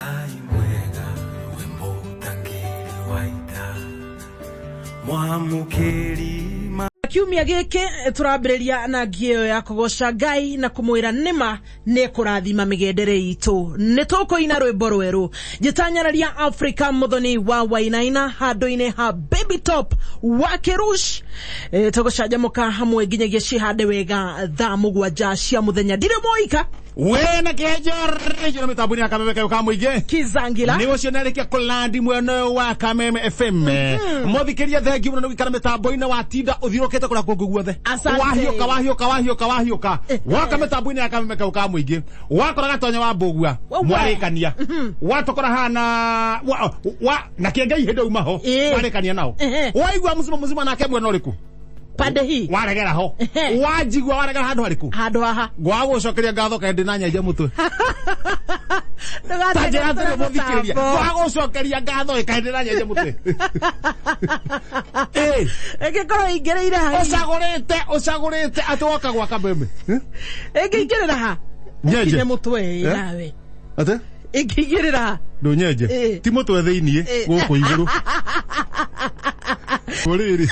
Ngai mwega we mũtangĩri wa ita mwamũkĩri ma Kiumia gĩkĩ tũrambĩrĩria na ngi ĩyo ya kũgoca Ngai na kũmwĩra nĩma nĩ kũrathima mĩgendere itũ. Nĩ tũkũina rwĩmbo rwerũ njĩtanyararia Africa Muthoni wa Wainaina handũ-inĩ ha Baby Top wa Kĩrush. Tũgũcanjamũka hamwe nginyagia cihande wega thaa 7 cia mũthenya. Ndirĩ moika We na kĩhenjo na mĩtambo-inĩ ya Kameme kayo ka mũingĩ. Kizangila Nĩ ũcio nĩarĩkia kũlandi mwena ũyũ wa Kameme FM. Mũthikĩria thengiũ mũno nĩ gũikara mĩtambo-inĩ watinda ũthiũrũkĩte kũrĩa kũngĩ guothe. Asante. Wahiũka wahiũka wahiũka wahiũka. Woka mĩtambo-inĩ ya Kameme kayo ka mũingĩ. Wakora Gatonya wa Mbũgua. Wewe. Mwarĩkania. Watokora hana wa na kĩengei hĩndĩ uma ho. Mwarĩkania nao. Waigua mũcima mũcima nake mwena ũrĩkũ? Pande hii Waregera ho. Wanjigua waregera handũ harĩkũ? Handũ haha. Ngwaga gũcokeria ngatho kaĩ ndĩ na nyenje mũtwe. Ta njĩra atĩrĩ mũthikĩrĩria, ngwaga gũcokeria ngatho ĩ kaĩ ndĩ na nyenje mũtwe. Ĩ Ĩngĩkorwo ingĩrĩire ha? Ũcagũrĩte ũcagũrĩte atĩ woka gwa Kameme. Ĩngĩingĩrĩra ha? Nyenje. Ũkinye mũtwe ĩ nawe. Atĩ? Ĩngĩingĩrĩra ha? Ndũnyenje. Ti mũtwe thĩiniĩ gũkũ igũrũ. Rĩrĩ.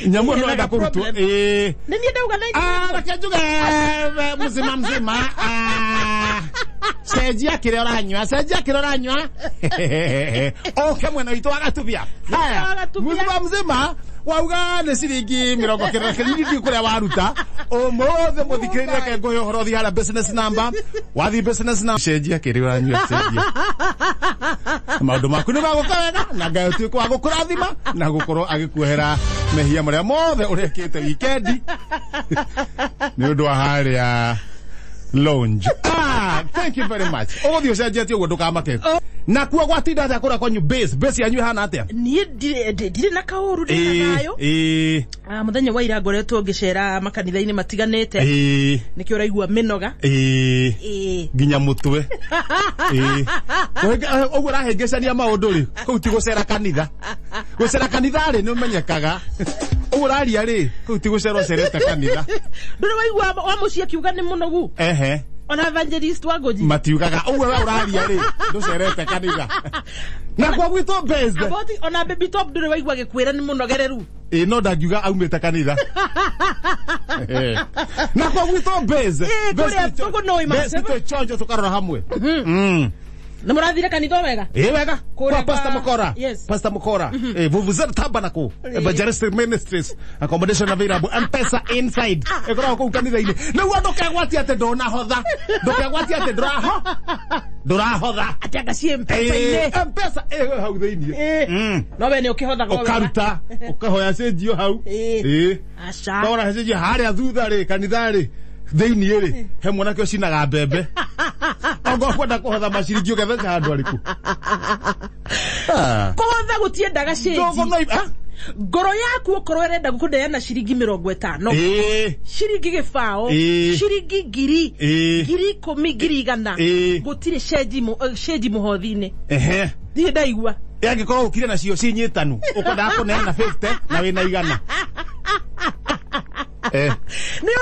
Nyamũ ĩno enda kũrutwo. Ĩ. Nĩ niĩ ndauga na Ah, reke njuge mzima mzima. Ah, cenjia kĩrĩa ũranyua, cenjia kĩrĩa ũranyua. Ũke mwena witũ wa Gatubia. Haya, Wa Gatubia. mzima mzima wauga nĩ ciringi 90 kĩringi ndiũ kũrĩa waruta ũmũthĩ. Mũthikĩrĩria, reke ngũhe ũhoro. Thiĩ harĩa business number, wathiĩ business number, cenjia kĩrĩa ũranyua, cenjia maũndũ maku nĩ magũka wega na Ngai ũtuĩke wa gũkũrathima na gũkorwo agĩkuohera mehia marĩa mothe ũrekĩte wikendi nĩ ũndũ wa harĩa lounge. Ah, thank you very much. Ũgũthiĩ ũcenjetie ũguo, ndũkamake. Nakuo gwatinda atĩa kũrĩa kwanyu? Base yanyu ĩhana atĩa? Niĩ ndirĩ na kaũru, ndĩ na thayũ. Ah, mũthenya wa ira ngoretwo ngĩcera makanitha-inĩ matiganĩte. Nĩkĩo ũraigua mĩnoga. Ĩĩ. Nginya mũtwe. Ĩĩ. Ũguo ũrahĩngĩcania maũndũ rĩ, kũu ti gũcera kanitha. Gũcera kanitha rĩ, nĩ ũmenyekaga. Ũguo ũraria rĩ, kũu ti gũcera ũcerete kanitha. Ndũrĩ waigua wa mũciĩ akiuga nĩ mũnogu? Ehe. Ona evangelist wa Ngũnji. Matiugaga ũguo. We ũraria rĩ, ndũcerete kanitha. Na kwa gwitũ based. Aboti ona Baby Top ndũrĩ waigua gĩkwĩra nĩ mũnogereru? Ĩ, no ndangiuga aumĩte kanitha. Na kwa gwitũ base. Ĩ, kũrĩa tũgũnũi Base twĩ chonjo tũkarora hamwe. Nĩ mũrathire kanitha o wega? Ĩ, wega. Kũrĩa kwa Pastor Mukora. Pastor Mukora. Vuvuzela Tabernacle Evangelistic Ministries, accommodation available, M-Pesa inside. Ĩkoragwo kũu kanitha-inĩ nĩguo ndũkegwatie atĩ ndũnahotha, ndũkegwatie atĩ ndũrahotha. Atĩ anga ciĩ M-Pesa-inĩ. M-Pesa ĩ hau thĩiniĩ. No we nĩ ũkĩhothaga o wega. Ũkaruta ũkahoya cenjio hau. Ĩ. Aca. Kora cenjio harĩa thutha rĩ, kanitha rĩ thĩiniĩ rĩ, he mwanake ũcinaga mbembe. Ongorwo kwenda kũhotha maciringi, ũgetheca handũ arĩkũ? Ah. Kũhotha gũtiendaga cenji. Njogo ah? Ngoro yaku okorwo ĩrenda kũneana ciringi 50, ciringi 0. Ciringi 1,000, 10,000, 100,000, gũtirĩ cenji cenji mũhothi-inĩ. Ndirĩ ndaigua. Angĩkorwo ũkire nacio ci nyitanu, ũkwendaga kũneana 50 na wĩna 100. Nĩ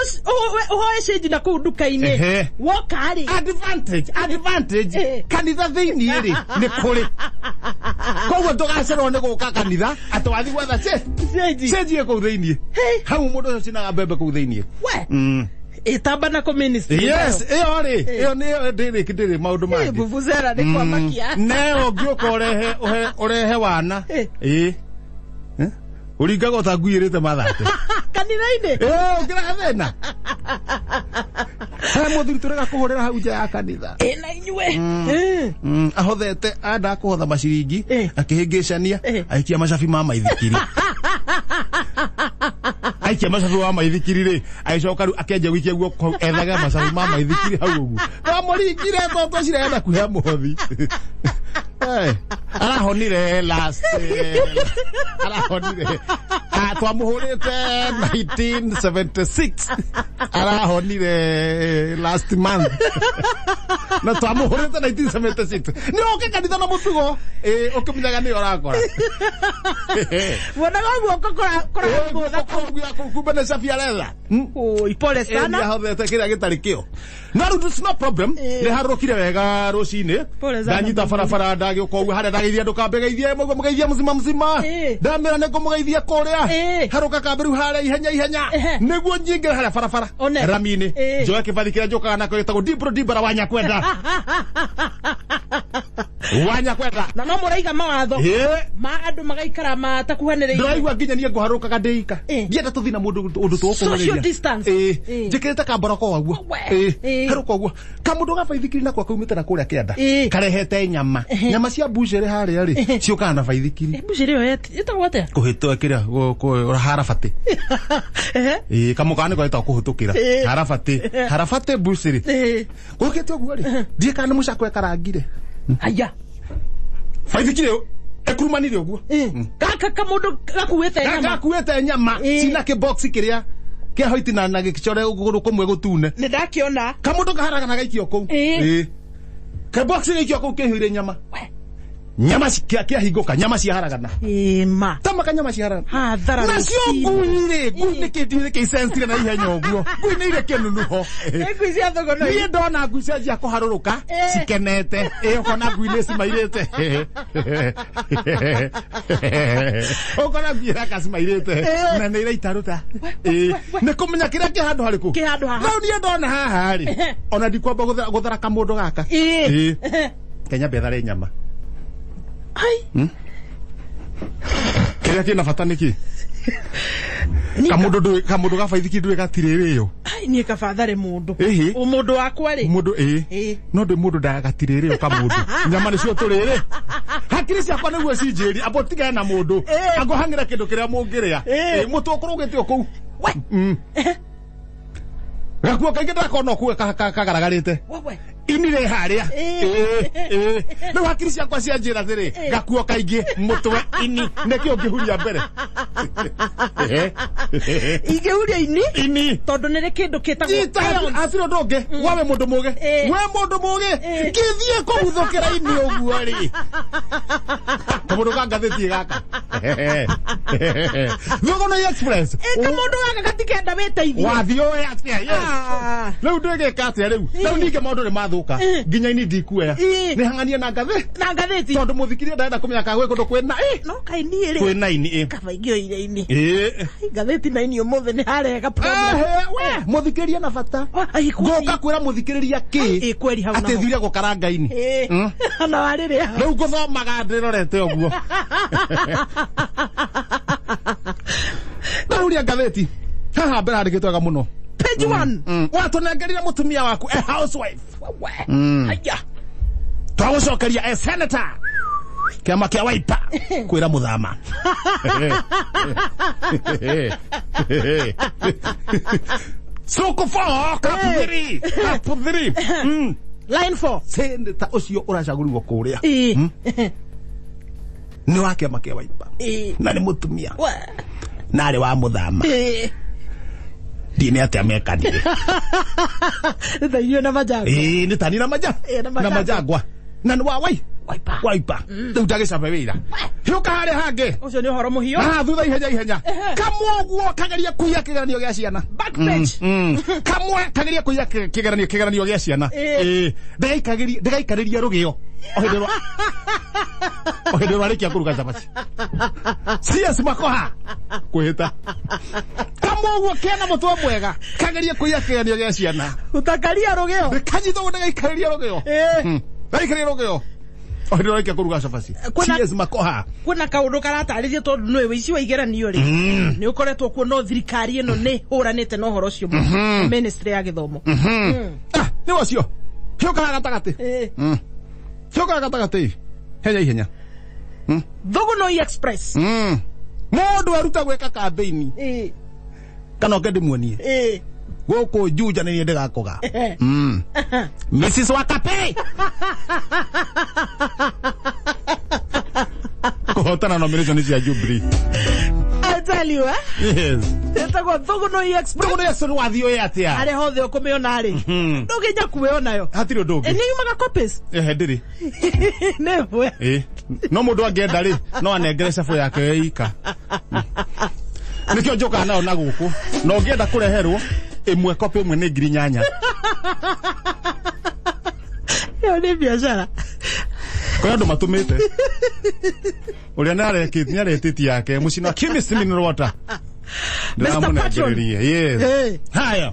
ũhoe cenji na kũu nduka-inĩ. Woka rĩ. Advantage, advantage. Kanitha thĩiniĩ rĩ, nĩ kũrĩ, koguo ndũgacererwo nĩ gũka kanitha atĩ wathi gwetha cenji. Cenji ĩ kũu thĩiniĩ. Hey. Hau mũndũ ũcio ũcinaga mbembe kũu thĩiniĩ. We ĩtamba na ministry. Yes, ĩyo rĩ, ĩyo nĩyo ndĩrĩ maũndũ mangĩ. Vuvuzela nĩ kwamakia. Neo ngĩũka ũrehe ũrehe wana. Ĩ. Eh? Ũringaga ũta ngui ĩrĩte mathate. Kanitha-inĩ. Ĩ, ũngĩrehe thĩna he mũthuri tũrega kũhũrĩra hau nja ya kanitha. Ĩ, na inyuĩ. Ahothete anda kũhotha maciringi, akĩhĩngĩcania, aikia macabi ma maithikiri. Aikia macabi ma maithikiri rĩ, agĩcoka rĩu akĩanjia gũikia guoko hau ethage macabi ma maithikiri hau ũguo. Twamũringire tondũ cirenda kuhe mũhothi. Arahonire last, arahonire. Ah, Twamũhũrĩte 1976, arahonire last month, na twamũhũrĩte 1976. Nĩ ũke kanitha na mũtugo ũkĩmenyaga nĩ ũrakora. Wonaga guoko kũragũtha. Kumbe nĩ cabi aretha. Oi, pole sana. Nĩahothete kĩrĩa gĩtarĩ kĩo, no rĩu it's no problem. Nĩ harũrũkire wega rũcinĩ. Pole sana. Ndanyita barabara, ndagĩũka ũguo harĩa ndageithia andũ, kambe geithie mũguo, mũgeithie mũcima mũcima. Ndamĩra nĩ ngũmũgeithia kũrĩa. Harũka kambe rĩu harĩa ihenya ihenya nĩguo nyingĩre harĩa barabara One. rami-inĩ, njoe kĩbathi kĩrĩa njũkaga nakĩo gĩtagwo Dibro Dibara wa Nyakwenda wa Nyakwenda. Na no mũraiga mawatho ma andũ magaikara matakuhanĩrĩirie. Ndĩraigua nginya niĩ ngũharũkaga ndĩika. Ndienda tũthiĩ na mũndũ ũndũ. Social distance. Njĩkĩrĩte kamboroko waguo. We. Harũka ũguo kamũndũ ga baithikiri nako kaumĩte na kũrĩa kĩanda, karehete nyama, nyama cia mbucĩrĩ harĩa rĩ ciũkaga na baithikiri. Mbucĩrĩ ĩyo ĩtagwo atĩa? Kũhĩtwo kĩrĩa harabatĩ. Kamũkawa nĩko getagwo kũhĩtũkĩra. Harabatĩ, harabatĩ mbucĩrĩ. Gũkĩte ũguo rĩ, ndiĩ kana nĩ mũcakwe karangire. Haya. Baithikiri ĩyo ĩkurumanire ũguo. Gaka kamũndũ gakuĩte nyama. Gakuĩte nyama cina kĩbox kĩrĩa kĩa hoiti na gĩcore kũgũrũ kũmwe gũtune. Nĩ ndakĩona. Kamũndũ kaharaga na gaikio kũu. Kĩbox gĩikio kũu kĩihũire nyama. We. Nyama kĩahingũka, nyama ciaharagana. Ĩma. Tamaka nyama ciaharagana. Hathara. Nacio Rũcinĩ. ngui rĩ, ngui nĩkĩ ndiũĩ nĩkĩ icensire na ihenya ũguo, ngui nĩ irĩ kĩnunuho. Nĩ ngui cia thogono. Niĩ ndona ngui cianjia kũharũrũka cikenete, ĩ ũkona ngui nĩ cimairĩte, ũkona ngui ĩraka cimairĩte na nĩ iraitarũta. Nĩ kũmenya kĩrĩa kĩ handũ harĩkũ. Kĩ handũ haha. Rĩu niĩ ndona haha rĩ, ona ndikwamba gũthara kamũndũ gaka. Kenya mbethare nyama. Ai. Kĩrĩa kĩna bata nĩkĩ? Niĩ Kamũndũ ndũĩ, kamũndũ ga baithikiri ndũĩ gatirĩ rĩo. Ai, niĩ kabathare mũndũ. Ĩhĩ. Ũ mũndũ wakwa rĩ. Mũndũ ĩ no ndĩ mũndũ ndagatirĩ rĩo kamũndũ, nyama nĩcio tũrĩrĩ, hakiri ciakwa nĩguo cinjĩri ambo tigane na mũndũ. Angũhang'ĩra kĩndũ kĩrĩa mũngĩrĩa. Mũtwe ũkũrũgĩte o kũu. We. Gakuo kaingĩ ndakona ũkuo kagaragarĩte. Wewe. Ini rĩ harĩa. Rĩu hakiri ciakwa cianjĩra atĩrĩ, gakuo kaingĩ mũtwe ini nĩkĩo ũngĩhuria mbere. Ingĩhuria ini. Ini. Tondũ nĩ rĩ kĩndũ kĩtagwo Nyita ions. hatirĩ ũndũ ũngĩ wawe mũndũ mũgĩ. We mũndũ mũgĩ ngĩthiĩ kũguthũkĩra ini ũguo rĩ, kamũndũ ka ngathĩti gaka Thũgũnoi Express. Kamũndũ gaka gatikenda wĩteithie. Wathiĩ ũĩ atĩa, yes. Ah. Rĩu ndĩgĩka atĩa rĩu? Rĩu ningĩ maũndũ nĩ mathũka, nginya ini ndikuoya. Nĩ hang'anie na ngathĩ. Na ngathĩti. Tondũ mũthikĩria ndarenda kũmenya kana gwĩ kũndũ kwĩna No kaĩ niĩ rĩ. kwĩna ini Kaba ingĩoire ini. Ai, ngathĩti na ini ũmũthĩ nĩ harega problem. Ehe, we mũthikĩrĩria na bata. Ai, kweli. Ngũka kwĩra mũthikĩrĩria kĩ? Kweli hau atĩ naho. thire gũkaranga ini. Na warĩrĩa. Rĩu ngũthomaga ndĩrorete ũguo, ndahuria ngathĩti haha mbere handĩkĩtwo wega mũno. Page 1. Watũnengerire mũtumia waku a housewife. Wewe. Haya. Twagũcokeria a senator kĩama kĩa Wiper kwĩra mũthama Soko 4 cup 3 cup 3. Line 4. Senator ũcio ũracagũrirwo kũrĩa nĩ wa kĩama kĩa Wiper na nĩ mũtumia We. na arĩ wa mũthama. Ndiĩ atĩa mekanire. Nĩ ta inyuĩ na majangwa. Ĩĩ, nĩ tani na maja Ĩĩ, na na majangwa. majangwa na nĩ wa wai Wiper. Wiper rĩu ndagĩcabe wĩra hĩũka harĩa hangĩ. Ũcio nĩ ũhoro mũhiũ. Haha thutha ihenya ihenya kamwe ũguo kageria kũiya kĩgeranio gĩa ciana. Back page. Kamwe kageria kũiya kĩgeranio gĩa ciana. Ndĩgaikarĩria rũgĩo o hĩndĩ o hĩndĩ rwarĩkia kũruga cabaci. CS Makoha kwĩhĩta kamwe ũguo kena mũtwe mwega kageria kũiya kĩgeranio gĩa ciana. Ũtakaria rũgĩo. Kanyita ũguo ndĩgaikarĩria rũgĩo. Ndĩgaikarĩria rũgĩo o hĩndĩ rwarĩkia kũruga cabaci. CS Makoha. Kwĩna kaũndũ karatarĩria tondũ nĩwe wĩici wa igeranio rĩ nĩ ũkoretwo kuo, no thirikari ĩno nĩ hũranĩte na ũhoro ũcio mũno, ministry ya gĩthomo. Ah, nĩ ũcio hĩũka gatagatĩ. Hĩũka gatagatĩ henya ihenya. Thũgũnoi Express. Mũndũ aruta gwĩka kambĩini kana oke ndĩmuonie gũkũ Juja nĩ niĩ ndĩgakũga. Mrs Wakape kũhotana nomination cia Jubilee. Ate. tell you, eh? Yes. Ĩtagwo Thugunui Express. Thugunui Express wathiĩ ũĩ atĩa? Harĩa hothe ũkũmĩona rĩ, ndũngĩnya kuonayo. Hatirĩ ũndũ ũngĩ. Nĩ yumaga copies. Ehe, ndĩrĩ. Nĩ ĩmwe. Ĩ. No mũndũ angĩenda rĩ, no anengere cabũ yake ye ika. Nĩkĩo njũkaga nayo na gũkũ. Na ũngĩenda kũreherwo, ĩmwe copy ĩmwe nĩ 8,000. Ĩyo nĩ biacara. Kũrĩ andũ matũmĩte. Ũrĩa nĩaretĩtie yake mũcina wa Chemist Mineral Water. Mr. Patron. Ndĩramũnengereria. Yes. Hey. Haya.